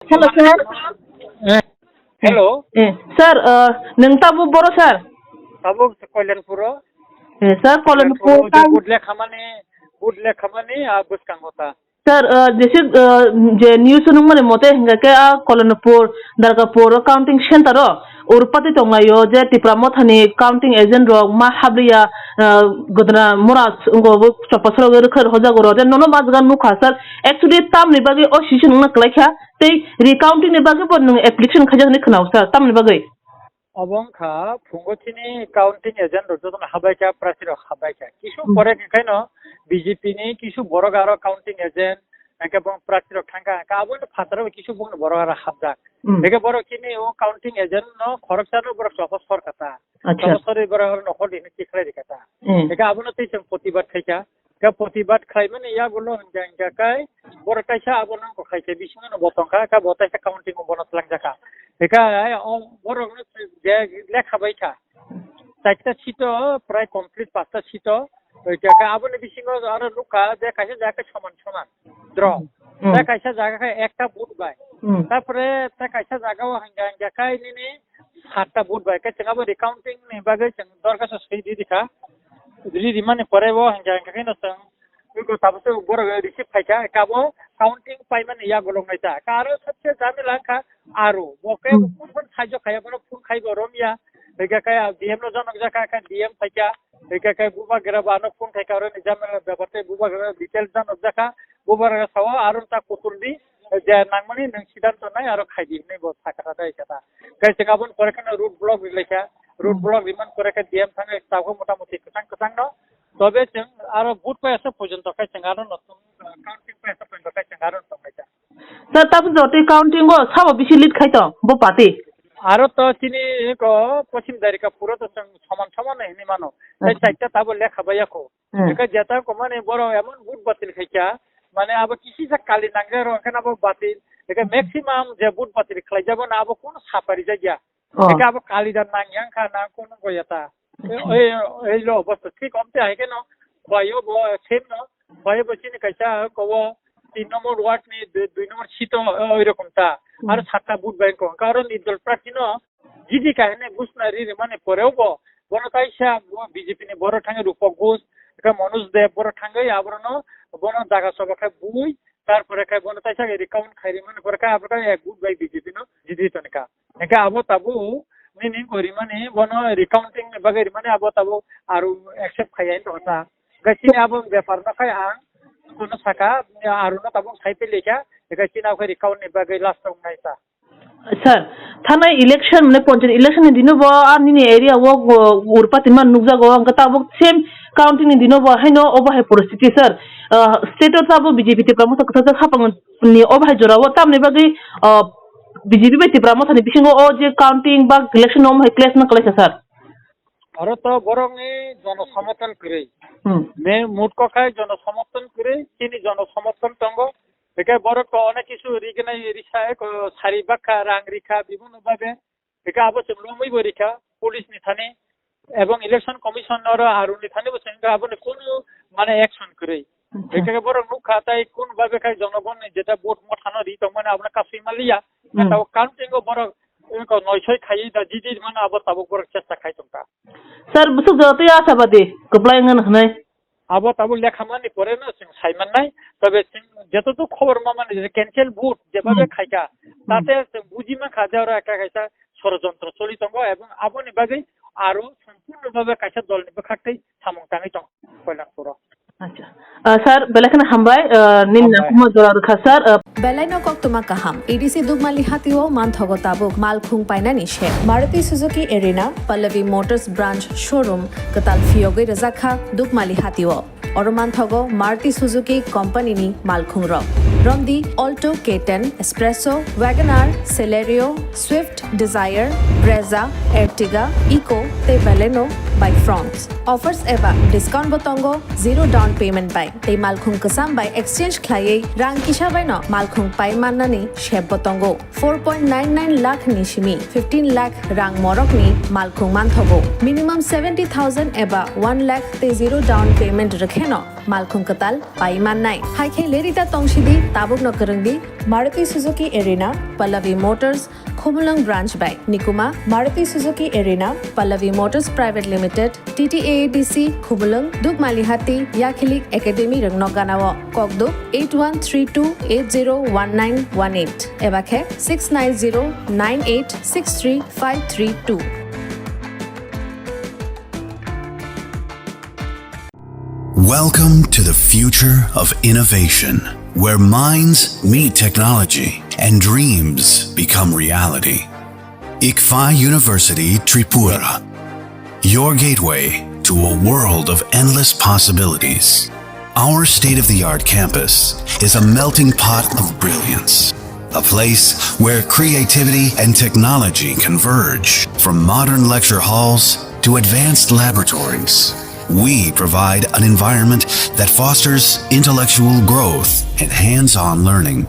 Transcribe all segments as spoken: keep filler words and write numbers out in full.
Hello, sir. Eh, hello. Eh, sir, uh, nung tabu boro, sir? Tabu Koilanpuro. Eh, sir, Koilanpur Koilanpuro je tang- Budle khamani, Budle khamani, a bwskango ta. Sir, uh, jesi, uh, je news nung mani mote hinga ke a Koilanpur, Dargapur counting center o, urpati tonglaio je Tipra Mothani counting agent rok ma habliya, uh, godna mora ungo chopasro rwkha hojago ro, je nono ma jaga nukha, sir. Actually, tamni bagwi o situation wngna kwlaikha, tei recounting ni bagwi bo nwng application khaijak hinwi khwnao sir, tamni bagwi? Obo wngkha phungo chini counting agent rok jotono habaikha, prasi rok habaikha. Kisu Hmm. pore khe khaino B J P ni kisu borok aro counting agent, hwnkhe bo prasi rok thangkha, hwnkhe abo phataro kisu bongni borok aro habjak. Hmm. Hwnkhe borok chini o counting agent no khoroksa no borok chopos sorkata. Acha. Chopos sorwi borok aro nokhor di hinwi tikhlai rikata. Hmm. Hwnkhe abono tei chwng protibad khaikha. Khe protibad khlaimani yagulo hwnkhe, hwnkhe kai borok kaisa abono wngkha khai khe bisingo no bo tongkha, khe bo taisa counting o bono twlangjakha. Hwnkhe o borokno je lekha bai kha, chaita seat o prai complete pasta seat o, hwnkhe khe aboni bisingo aro nukha je kaisa jaga khe soman soman draw. Hmm. Tei kaisa jaga khe ekta vote bai. Hmm. Tapore tei kaisa jaga o hwnkhe, hwnkhe kai nini satta vote bai. Khe chwng abo recounting ni bagwi chwng dorkhasto swi di di kha. Riri mani pore bo hwnkhe, hwnkhe kheno chwng tabuk borok receive khaikha, kabo counting paimani yagulo wngnai ta. Khe aro sabse jamila wngkha aro bo khe Hmm. phone phone saijo khaiya, bono phone khaibo romya. Hwnkhe khe D M no janok jakha, khe D M phaikha. Hwnkhe khe bubagra bo ano phone khaikha, aro ni jamila bepar tei bubagra details janok jakha. Bubagra sao aro ta kutul di, je nangmani nwng siddhanto nai aro khaidi hinwi bo sakha ta dai khe ta. Khe chwng aboni pore kheno road block ri laikha. Road Hmm. block rimani pore khe D M thangwi tabuk motamoti kwchang kwchang no. Tobe chwng aro vote paisa porjonto khe chwng aro no tong, counting paisa porjonto khe chwng aro no tonglaikha. Sir, tabuk jotoi counting o sabo bisi lead khai tong bo party? Aro to chini ko Pochim Darika puro to chwng soman soman hinwi mano. Tei Acha. Chaita tabuk lekha baiya kho. Hmm. Eka jeta komani borok emon vote batil khaikha, mane abo kisisa kali nangjak rw, hwnkhe abo batil. Eka maximum je vote batil khlaijak, bono abo kono saparijak ya. Oh. Eka abo kali da nangya wngkha na kono goya ta. Acha. Ei, ei lo obostha thik omte hai kheno, khwlaio bo same no, khwlaio bo chini kaisa kobo tin number ward ni dui, dui number seat o, oi rokom ta. Hmm. Aro satta vote bai wngkha, hwnkhe aro nirdol prarthi no, G D kahini buchna ri rimani poreo bo, bono kaisa bo B J P ni borok thangwi Rupok Ghosh, eka Manoj Deb borok thangwi aborokno bono jaga soba khe bui, tarpore khe bono kaisa recount khai rimani pore khe aborokno ek vote bai B J P no jiti tonika. Eka abo tabuk nini gorimani bono recounting ni bagwi rimani abo tabuk aro accept khai ya tongsa. Eka chini abo bepar no khai ang bono saka aro no tabuk sai pili kha, eka chini abo recount ni bagwi last o wngnai sa. Sir, thanai election, mane, panchayat election ni dino bo, ah, nini area o, o, urpati man nukjago, hwnkhe tabuk same county ni dino bo, haino obo hai poristiti, sir. Ah, state o tabuk B J P Tipra Motha kwthajak hapang ni obo hai jora o, tamni bagwi, ah, B J P bai Tipra Motha ni bisingo o je counting ba election omo hai clash no kwlaisa, sir? Aro to borokni jono somorthon kwrwi. Hmm. Me mutko khai jono somorthon kwrwi, chini jono somorthon tongo. Hwnkhe borok to onek kisu rignai risa, eko sari bakha, rang rikha, bibhinno bhabe. Hwnkhe abo chwng romwi bo rikha, police ni thani, ebong election commission oro aroni thani bo chwng aboni kunu mane action kwrwi. Acha. Hwnkhe borok nukha tai kun bhabe khai jonogonni jeta vote mothano ri tongmani abono kasui maliya. Hmm. Tao counting o borok eko noisoi khaiwi da jiji mano abo tabuk borok chesta khai tongkha. Sir, bwswk jora tei ashabadi kwplai wngna hwnwi. Abo tabuk lekha manni pore no chwng sai mannai, tobe chwng joto to khobor ma mani je cancel vote jebabe Hmm. khaikha, Hmm. tate chwng buji mankha je oro ekta kaisa sorojontro choli tongo, ebong aboni bagwi aro sompurno bhabe kaisa dolni bwkhaktwi samung tangwi tongo Koilanpuro. Acha. Ah, sir, belai kheno hambai, ah, nini Hambai. Nangkukma jora rwkha, sir, ah. Belai no koktwma kaham. A D C Dukmali hatio manthogo tabuk malkhung painani se. Maruti Suzuki Arena, Pallavi Motors Branch Showroom, kwtal phiyogwi rwjakha Dukmali hatio. Oro manthogo Maruti Suzuki Company ni malkhung rok. Romdi Alto K ten, Espresso, Wagon R, Celerio, Swift, Dzire, Brezza, Ertiga, Eeco tei Baleno by Fronx. Offers eba discount bo tongo, zero down payment bai tei malkhung kwcham bai exchange khlaiwi rang kisa bai no malkhung pai mannani sep bo tongo. Four point nine nine lakh ni simi fifteen lakh rang morok ni malkhung manthogo. Minimum seventy thousand eba one lakh tei zero down payment rwkheno malkhung kwtal pai mannai. Hai khe lerita tongsidi, tabukno kwrwngdi Maruti Suzuki Arena, Pallavi Motors, Khumulwng Branch bai. Nikuma, Maruti Suzuki Arena, Pallavi Motors Private Limited, T T A A D C, Khumulwng, Dukmalihati, Yakhilik Academy rwngno ganao. Kokduk eight one three two eight zero one nine one eight eba khe six nine zero nine eight six three five three two. Welcome to the future of innovation, where minds meet technology and dreams become reality. ICFAI University Tripura, your gateway to a world of endless possibilities. Our state-of-the-art campus is a melting pot of brilliance, a place where creativity and technology converge. From modern lecture halls to advanced laboratories, we provide an environment that fosters intellectual growth and hands-on learning.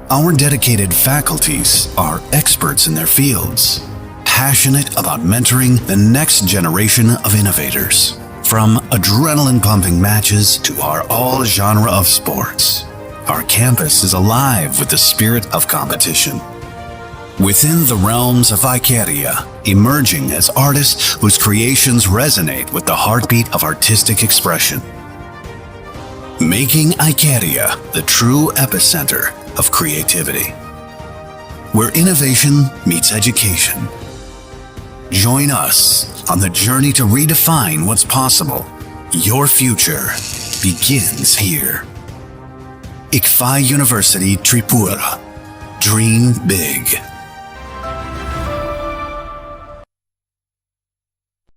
Our dedicated faculties are experts in their fields, passionate about mentoring the next generation of innovators. From adrenaline-pumping matches to our all-genre of sports, our campus is alive with the spirit of competition. Within the realms of Icaria, emerging as artists whose creations resonate with the heartbeat of artistic expression. Making Icaria the true epicenter of creativity, where innovation meets education. Join us on the journey to redefine what's possible. Your future begins here. ICFAI University Tripura. Dream big.